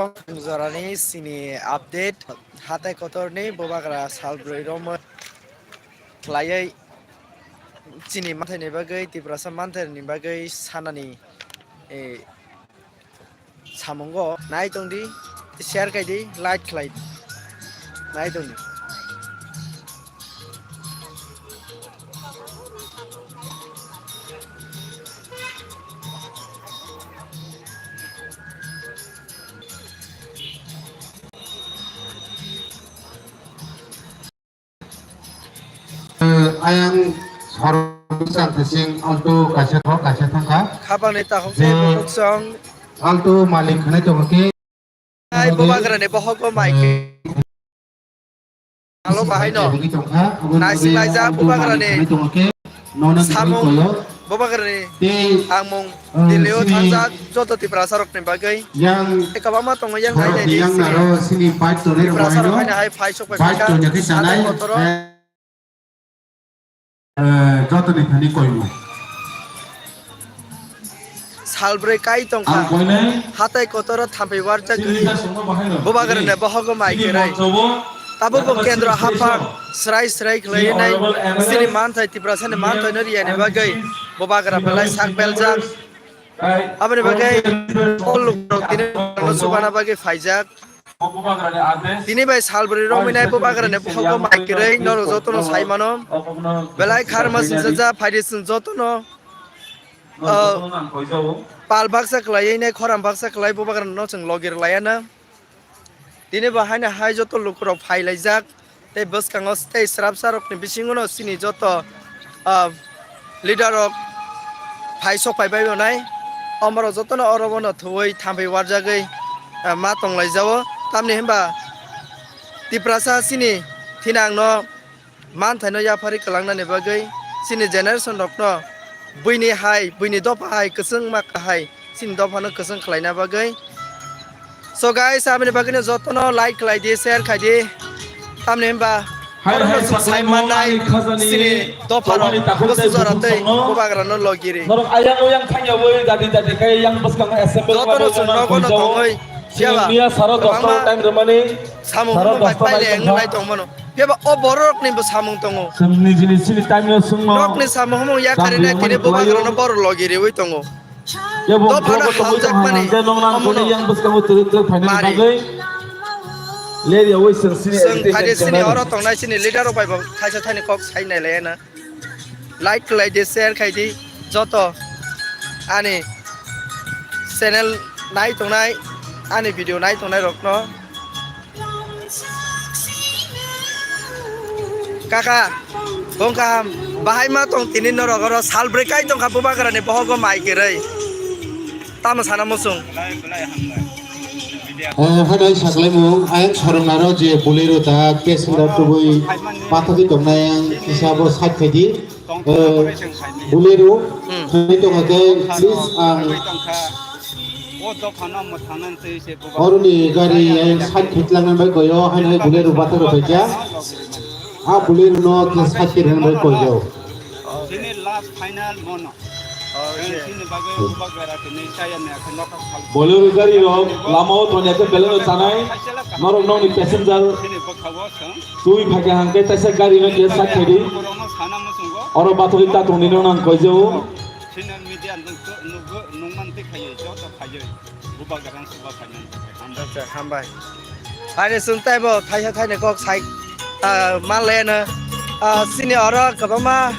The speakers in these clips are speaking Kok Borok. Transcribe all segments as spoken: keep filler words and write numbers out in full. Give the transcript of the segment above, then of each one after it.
Jorani chini update, hatai kotorni bubagra salbrwi romwi khlaiwi chini manthaini bagwi, Tiprasa manthaini bagwi sanani, eh, samungo nai tongdi, share khaidi, like khlai nai tongdi. Ayang Sorong Bisang Tising alto kaisa thok kaisa thangkha. Khapangni takhuk je tei bukhuk song. Alto malik khnai tongkhe. Ai bubagrani bohogo mai khe. Alo bahai no. Naising laijak bubagrani. Samung bubagrani. Ang mung Delhi o thangjak joto Tiprasa rokni bagwi. Yang kwbangma tongo yang hai nai sini. Tiprasa rok hai hai phai sok bai kha. Hatai kotoro. Eh, jotoni thani koimung. Salbrwi kai tongkha. Hatai kotoro thampui warjak gwnwi. Bubagrani bohogo mai kwrwi. Tabukbo kendro haphang srai srai khlaiwi nai chini manthai Tiprasani manthaino riyani bagwi bubagra belai sak beljak. Aboni bagwi o lukurok tini chubana bagwi phaijak. Tini bai salbrwi romwi nai bubagrani bohogo mai kwrwi norok jotono sai mano. Belai kharma singsa ja phaidi chwng jotono, ah, pal baksa khlaiwi nai khoram baksa khlai bubagrano chwng logi rwlaiya na. Tini bo haino hai joto lukurok phai laijak. Tei bwskango tei swrapsa rokni bisingo no chini joto, ah, leader rok phai sok phai bai nai. Omorok jotono oro bono thuwi thampui warjagwi, ah, ma tong laijao. Tamni hwnba Tiprasa chini thinangno manthaino yapharwi kwlangnani bagwi chini generation rokno buini hai, buini dopha hai, kwchwngma hai, chini dophano kwchwng khlaina bagwi. So guys, aboni bagwino jotono like khlai di, share khai di. Tamni hwnba hai, oro hai, no chwng sai mannai chini dopharok bwswk jora tei bubagrano logiri. Norok ayang oyang thangyawi dadi dadi khe yang bwskango assembly jotono chwng nogo no tongwi phiyaba miya saro dosta time rwmani samung saro humung bai dosta paile bai wng lai tongmano. Phiyaba o bororokni bo samung tongo. Chwng nijini chini time no swngno. Norokni samung humung yakarina kini bubagrano borok logiriwi tongo. Dophano hamjakmani omono yang bwskango twrwk twrwk phainani bagwi. Leri yawi chwng sini chwng entertainment phaidi sini channel. Oro tongnai sini leader rok bai bo thaisa thaini kok sai nai laiya na. Like khlai di, share khai di joto ani channel nai tongnai, ani video nai tongnai rokno. Kaka, bong kaham, bahai ma tong tini norok oro salbrwi kai tongkha bubagrani bohogo mai kwrwi. Tamo sana muchung. Eh, hwnwi saklaimung, ayang sorong naro je Bolero ta passenger tubui pathogwi tongnai ang kisa bo side khaidi. Eh, Bolero, hmm, thangwi tongkha khe, please, ang oroni gari, eh, side khe tlangnai bai koyo, haino hai Bolero bathai rok khaikha. A Bolero no khe side khe rwnai bai koyo. Chini last final mono. Chini bagwi bubagra tini chaya ne akhe nokha sal. Bolero gari rok lama o thoni akhe belai no chanai. Norok nokni passenger. Chini bwkha o chwng. Twi phaikha hangkhe taisa gari no khe side khaidi. Oro bathogwi ta tongni no nang koijao. Chini media nukgo, nukgo, nukman twi khaiyo, joto khaiyo. Bubagrang suba khainani. Acha, hambai. Ani chwng taibo thaisa thaini kok sai, ah, manlaiano. Ah, chini oro kwbangma,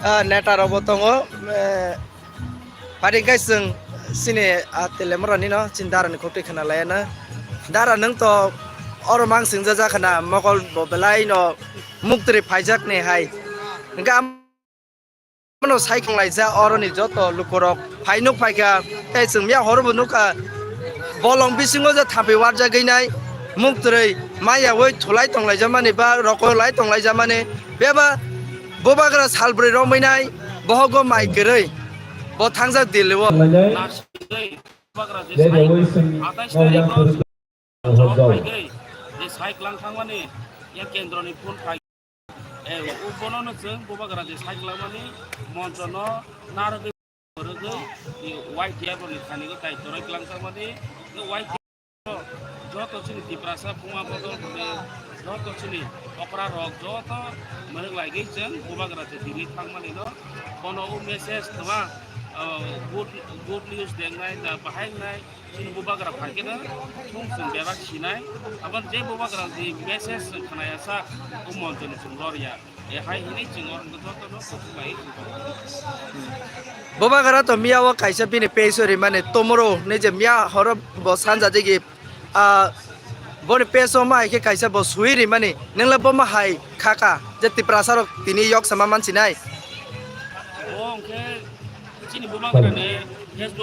ah, neta rokbo tongo. Eh, Pari khe chwng chini, ah, Telemurani no chini dara ni khukti khna laiya na. Dara nwng to oro mang singja ja khna mokol bo belai no muktri phaijak ni hai. Hwnkhe am-, no sai khong laija oro ni joto lukurok phai nuk phaikha tei chwng miya horo bo nukha bolong bisingo je thampui warjagwi nai muktri maya oi thulai tong laijamani ba rokoi lai tong laijamani beba bubagra salbrwi romwi nai. Bohogo mai kwrwi. Bo thangjak Delhi o. Narsingwi bubagra je sai atais tarikh o song phaigwi je sai kwlang thangmani yang kendroni phone phai. Eh, bono no chwng bubagra je sai kwlangmani moncho no narwgwi rwgwi Y T F ni thani go tai toroi kwlang thangmani Y T F. Joto chini Tiprasa phuma bodol hwnwi joto chini okra rok joto mwrwk laigwi chwng bubagra se tini thangmani no bono o message twma, ah, good, good news dengnai da bahai wngnai chini bubagra phaikhe no thung chwng bebak sinai. Abo je bubagra ni message chwng khnaya sak o monchoni chwng lorya. Bubagra to miya o kaisa bini page o rimani tomoro hinwi je miya horo bo sanja digi, ah, boni page o ma hai khe kaisa bo sui rimani nengla bo ma hai khaka je Tiprasa rok tini yok sama mansinai.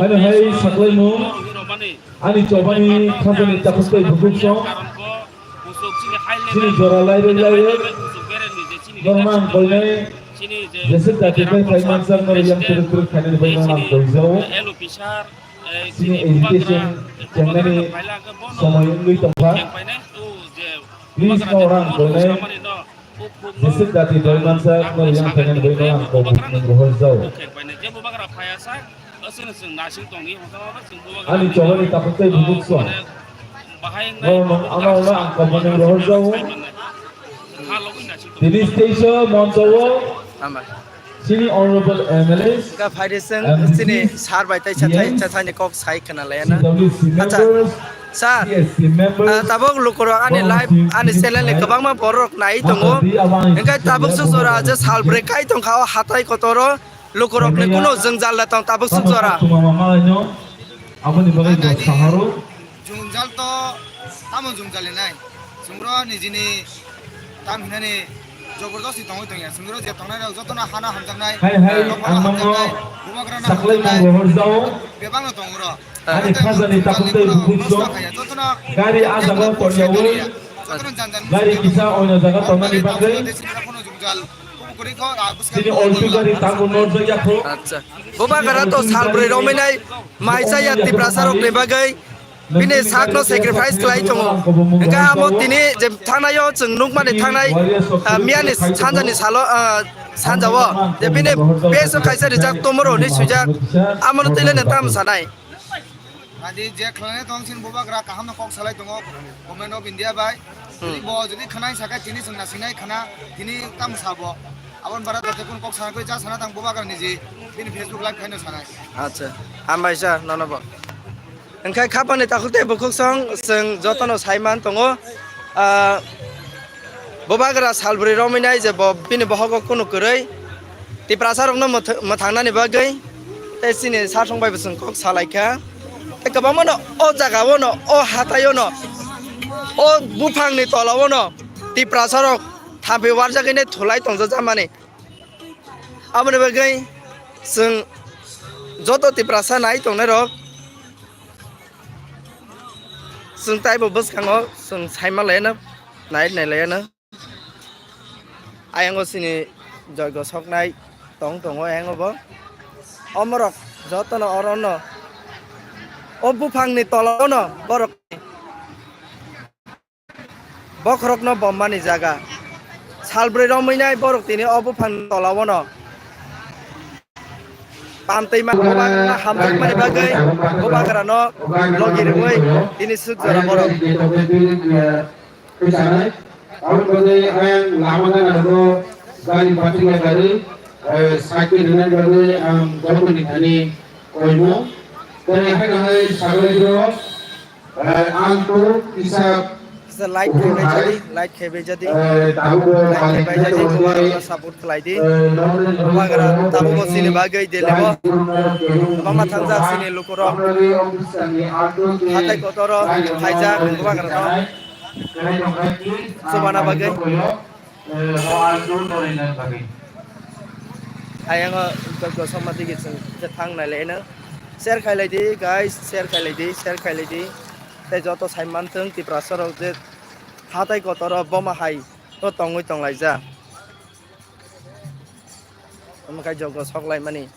Hano hai saklaimung ani chobani khajani takhuk tei bukhuk song. Chini jora lairwi lairwi norok ang koinai jeswk dati bai phai mansak norok yang turuk turuk khainani bai norok ang koijao. Chini education chengnani somoi wngwi tongkha. Please norok ang koinai jeswk dati bai mansak norok yang khainani bai norok ang kobuk nung rohor jao. Ani chobani takhuk tei bukhuk song. Norok ang kobuk nung rohor jao. Tini stage o moncho o chini honorable M L A, Ka phaidi seng M D C, chini sir bai tai chathai, chathai ni kok sai khna laya na. C W C members, sir, C S C members, ah, tabuk lukurok ani live, ani channel ni kwbangma borok nai tongo. Hingkhe tabuk suk jora je sal bwrwi kai tongkha o hatai kotoro lukurok ni kuno jwngjal da tong tabuk suk jora. Aboni bagwi bo saharo. Jwngjal to tamo jwngjal hinai. Chwngro nijini tam hinani jobordosti tongwi tongya. Chwngro je tongnai rok jotono hana hamjaknai. Hai, hai, ang nono hamjaknai, bubagrano saklai hamjaknai, rohor jao. Bebakno tongro. Ani khajani takhuk tei bukhuk song. Gari ah jaga tongyawi. Jotono jan jan gari kisa oino jaga tongnani bagwi. Chini oltu gari tango norjakya kho. Acha. Bubagra to sal bwrwi romwi nai. Mai chaya Tiprasa rok ni bagwi bini sakno sacrifice khlai tongo. Hingkhe amo tini je thangnaio chwng nukmani thangnai, ah, miyani sanjani salo, ah, sanjao je bini peso kaisa rijak tomoro hinwi swijak, amono twi le nang tamo sanai. Adi je khlainai tong chini bubagra kahamno kok salai tongo Government of India bai. Hmm. Bo jodi khanai saka tini chwng nasingnai khana tini tamo sabo. Aboni bara joto kun kok sana koi ja sana tang bubagra niji bini Facebook live khaino sanai. Acha, hambai sir, nono bo. Hingkhe khapangni takhuk tei bukhuk song chwng jotono saiman tongo. Ah, bubagra sal bwrwi romwi nai je bo bini bohogo kunu kwrwi Tiprasa rokno mwth-, mwthangnani bagwi tei chini sar song bai bo chwng kok salaikha. Tei kwbangmano o jaga o no, o hatai o no, o buphangni tola o no Tiprasa rok thampi warjagwi nai thulai tongjakmani. Aboni bagwi chwng joto Tiprasa nai tongnai rok chwng taibo bwskango chwng saima laino, nai nai laino. Ayang o chini joigo soknai tong tongo ayang o bo. Omorok jotono orono o buphangni tola o no borok bokhorokno bommani jaga. Sal bwrwi romwi nai borok tini o buphang tolao no pamtwi ma bubagra hamjakmani bagwi bubagrano logi rwui tini suk jora borok. Aboni bagwi ayang lama gana rwgo gari parking gari, eh, cycle rwnani bagwi ang joto ni thani koimo. Tei haino hai sagwi rw Eh, ang to kisa kisa like khaibai jadi, like khaibai jadi, eh, tabuk bo like khaibai jadi, bubagra no support khlai di. Eh, bubagra tabuk bo chini bagwi Delhi bo kwbangma thangjak chini lukurok. Hatai kotoro khaijak bubagra no chubana bagwi. Ayang o joto sokma tigi chwng kisa thang nai le eno. Share khai lai di guys, share khai lai di, share khai lai di. Tei joto sai man thung Tiprasa rok je hatai kotor o boma hai o tongwi tong lai ja. Omo khai joto sok lai mani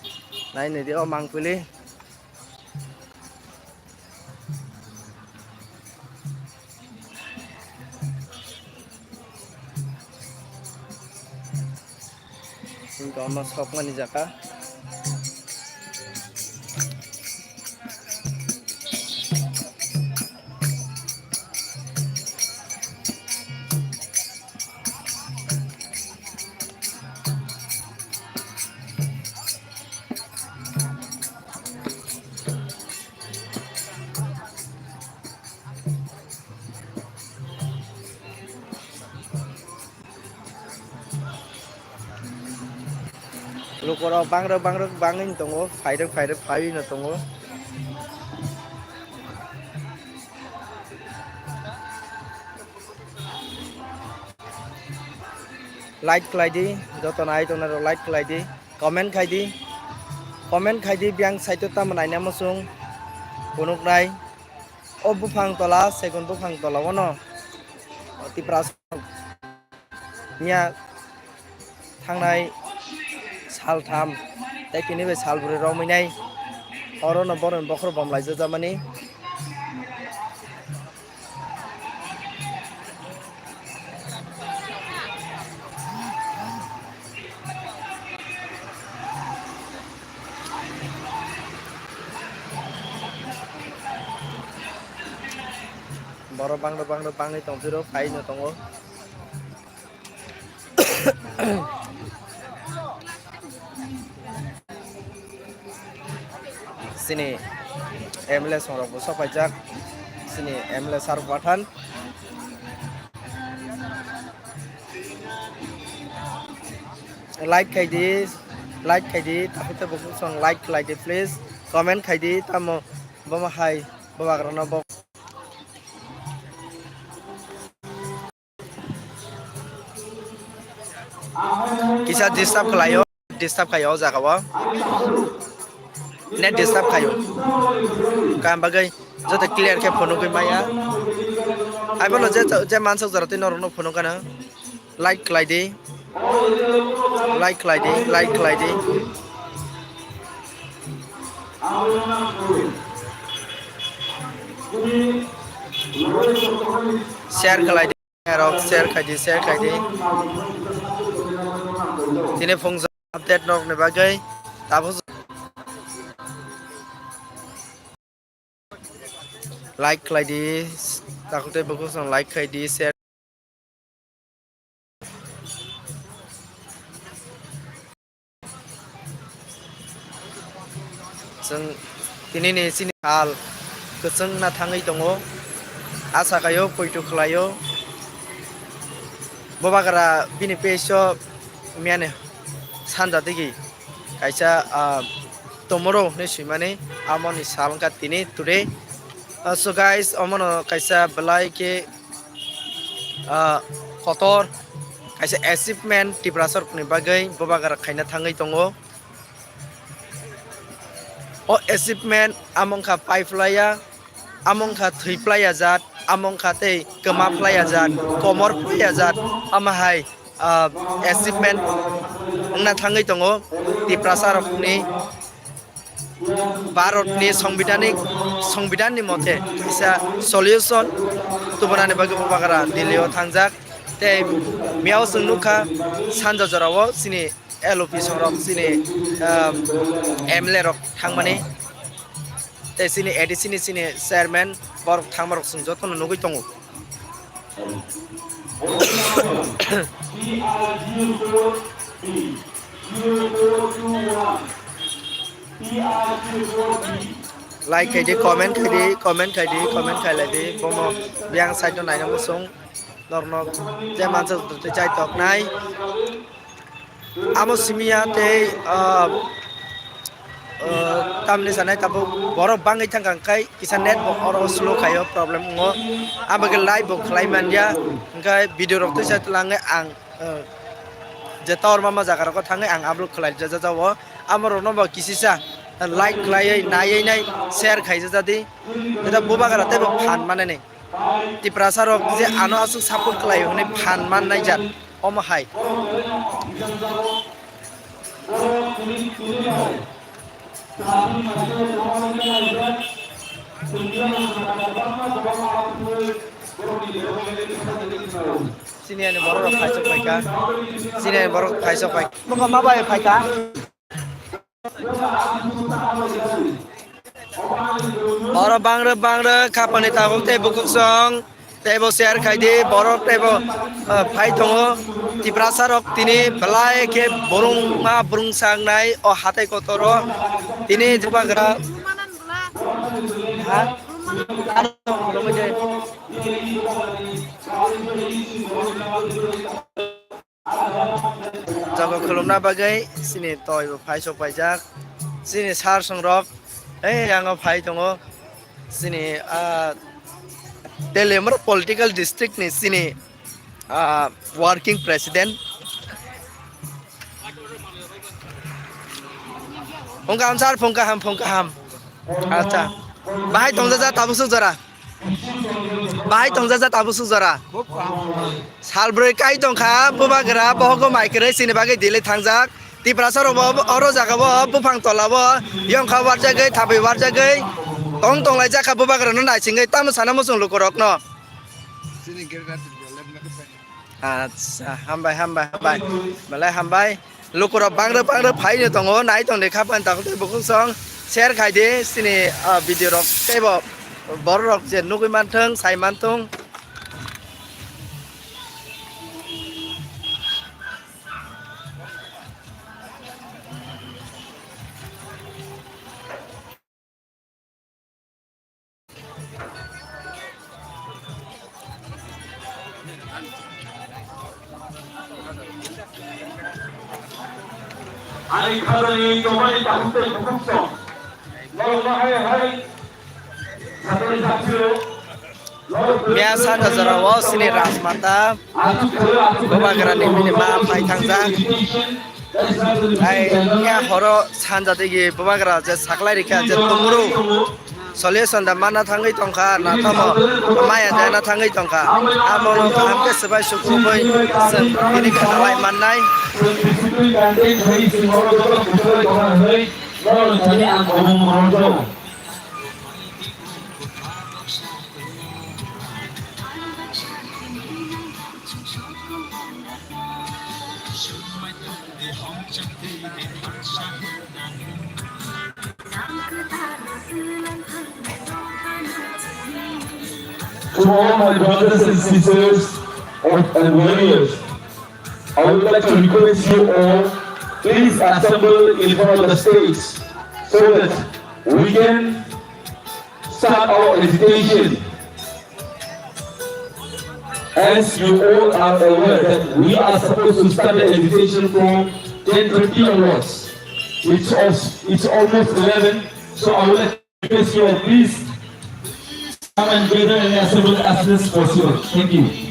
nai nai di o mangpili. Hingke omo sokmani jaga. Lukurok bangrok bangrok bangwi tongo, phairok phairok phaiwi no tongo. Like khlai di, joto nai tongnai rok like khlai di, comment khai di, comment khai di, biyang site o tamo naina muchung phunuknai. O buphang tola, segun buphang tola o no Tiprasa miya thangnai saltham tei tini bai salbrwi romwi nai oro no borokni bokhorok bom laijak jamani. Borok bangdo bangdo bangwi tongphiro, phaino tongo. Chini M L A songrokbo sokphaijak, chini M L A sir Pathan. Like khai di, like khai di, takhuk tei bukhuk song like khlai di please, comment khai di, tamo bomo hai bobagrano bo. Kisa disturb khlaio, disturb khaio o jaga o. Net disturb khaio. Kam bagwi joto clear khe phunugwi maya. Ai bono je, je mansok jora twi norokno phunuk gana. Like khlai di. Like khlai di, like khlai di. Share khlai di. Rok share khai di, share khai di. Tini phung update rok ni bagwi tabuk like khlai di, takhuk tei bukhuk song like khai di, share. Chwng tinini chini sal kwchwngna thangwi tongo. Asa khaio, poito khlaio. Bobagra bini page o miyani sanja digi kaisa, ah, tomorrow hinwi swimani, amoni sal wngkha tini, today. Ah, so guys, omono kaisa belai khe ah, kotor kaisa achievement Tiprasarokni bagwi bobagra khaina thangwi tongo. O achievement amo wngkha paiphlaiya, amo wngkha thwi phlaiya jat, amo wngkha tei kwma phlaiya jat, komor phlaiya jat, amo hai, ah, achievement wngna thangwi tongo Tiprasarokni. Bharatni Songbidanik, Songbidanni mote kisa solution tubunani bagwi Bubagra Delhi o thangjak. Tei miyao chwng nukha sanja jorao chini L O P songrok, chini, um, M L A rok thangmani. Tei chini A D C ni chini chairman borok thangmarok chwng jotono nugwi tongo. Like khai di, comment khai di, comment khai di, comment khai lai di. Bomo biyang side no naina muchung. Norno je mansa tei chai tok nai. Amo simiya tei, ah, ah, tamni sanai tabuk borok bangwi thangkha hwnkhe kisa net bo oro slow khaio, problem wngo. Abo khe live bo khlai manya, hwnkhe video rok tisa twlangwi ang, ah, je tower mama jaga rogo thangwi ang upload khlai jajao. Amo rokno bo kisisa like khlaiwi naiwi nai share khai jajadi. Eta Bubagra teibo phan manani. Tiprasa rok je ano aswk support khlai hwnwi phan man naijak omo hai. Sini ani borok rok phaisok phaikha. Sini ani borok phaisok phaikha. Mokha ma bai phaikha. Oro bangrwk bangrwk khapani tabuk tei bukuksong teibo share khaidi, borok teibo, ah, phai tongo. Tiprasa rok tini belai khe burungma burungsa wngnai o hatai kotoro tini Bubagra. Ha? Jogo khulum na bagwi chini toi bo phai sok paijak. Chini sir songrok ei yango phai tongo. Chini, ah, Teliamura political district ni chini, ah, working president. Phung kaham sir, phung kaham, phung kaham. Acha. Bahai tongjaja tabuk suk jora. Bahai tongjaja tabuk suk jora. Salbroi kai tongkha, bubagra, bohogo mai kwrwi chini bagwi Delhi thangjak. Tiprasa rok bo oro jaga bo buphang tola bo yongkha warjagwi, thabi warjagwi tong tonglai jakha bubagra no naisingwi tamo sana muchung luku rok no. Acha, hambai, hambai, hambai. Belai hambai. Lukurok bangrwk bangrwk phaino tongo, nai tongdi kha phan takhuk tei bukhuk song share khaidi chini, ah, video rok teibo borok rok je nugwi manthung, sai manthung. Ani khajani tongmani takhuk tei bukhuk song. Norok no hai hai satani sakchiro. Miya sanja jorao chini Rajmata Bubagrani bini ma phai thangjak. Ai, ya horo sanja digi bubagra je saklai rikha je tumru solution da mana thangwi tongkha, na tamo maya jana thangwi tongkha. Amo no kaham khe swbai sukubui chwng bini khanalai mannai. To all my brothers and sisters of, and warriors, I would like to request you all, please assemble in front of the stage so that we can start our agitation. As you all are aware that we are supposed to start the agitation from ten thirty onwards. It's al-, it's almost eleven, so I would like to request you all, please come and gather and assemble as soon as possible. Thank you.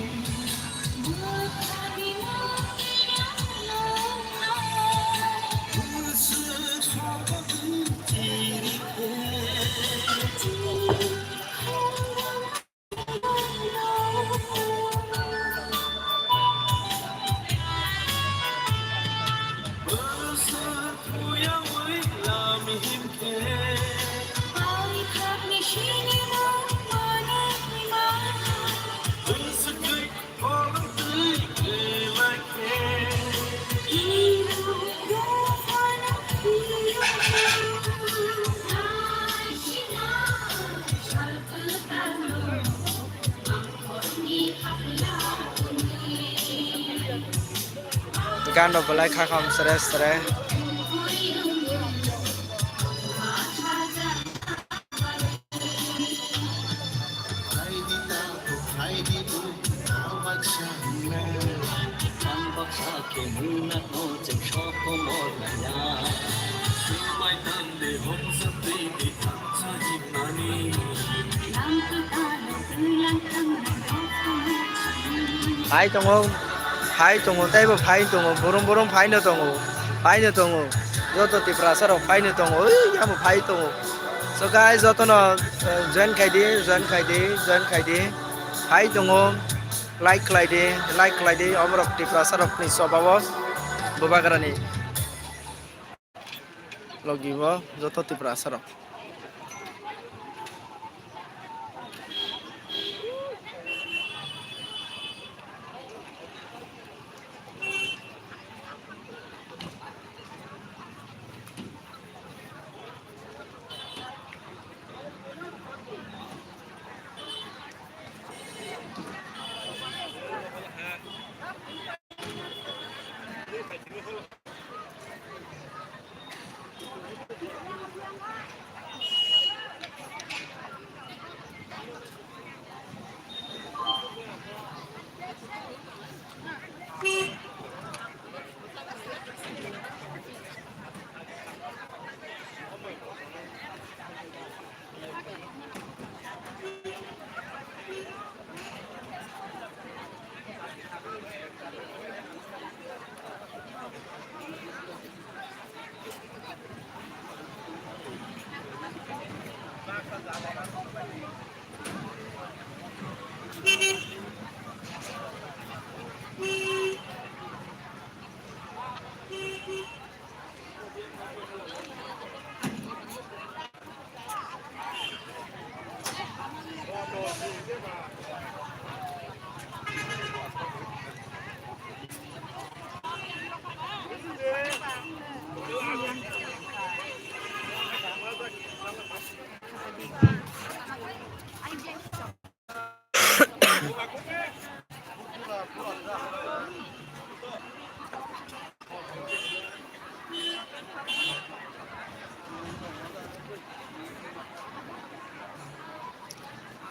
Gando belai kha kham sere sere. Phai tongo, phai tongo, teibo phai tongo, burum burum phaino tongo, phaino tongo, joto Tiprasa rok phaino tongo, oi, yamo phai tongo. So guys, jotono, eh, join khaidi, join khaidi, join khaidi, phai tongo, like khlaidi, like khlaidi, omorok Tiprasa rokni chobao Bubagrani. Logi bo joto Tiprasa rok.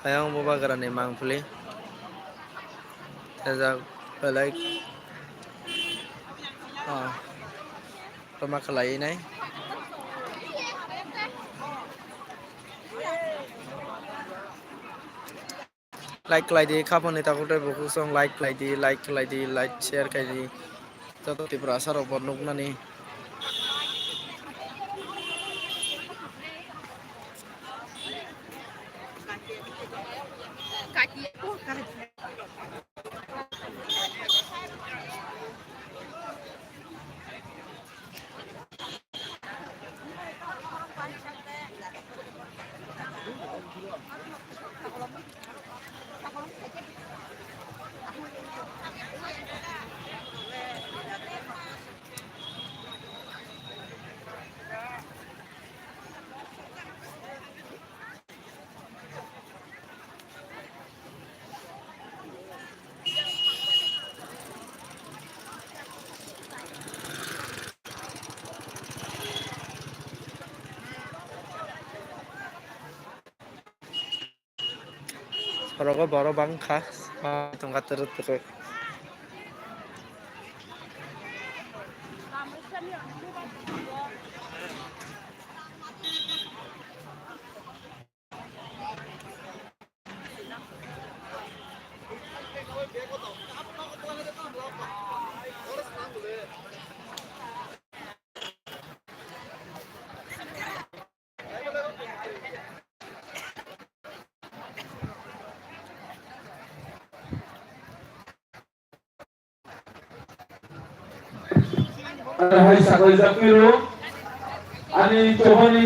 Ayang bubagrani mangpili. Tejak belai, ah, toma khlai nai. Like khlai di, khapangni takhuk tei bukhuk song like khlai di, like khlai di, like share khlai di. Joto Tiprasa rok bo nuknani. Orogo borok bangkha, tongkha twrwk twrwk. Hai sakhaijak phiro ani choba ni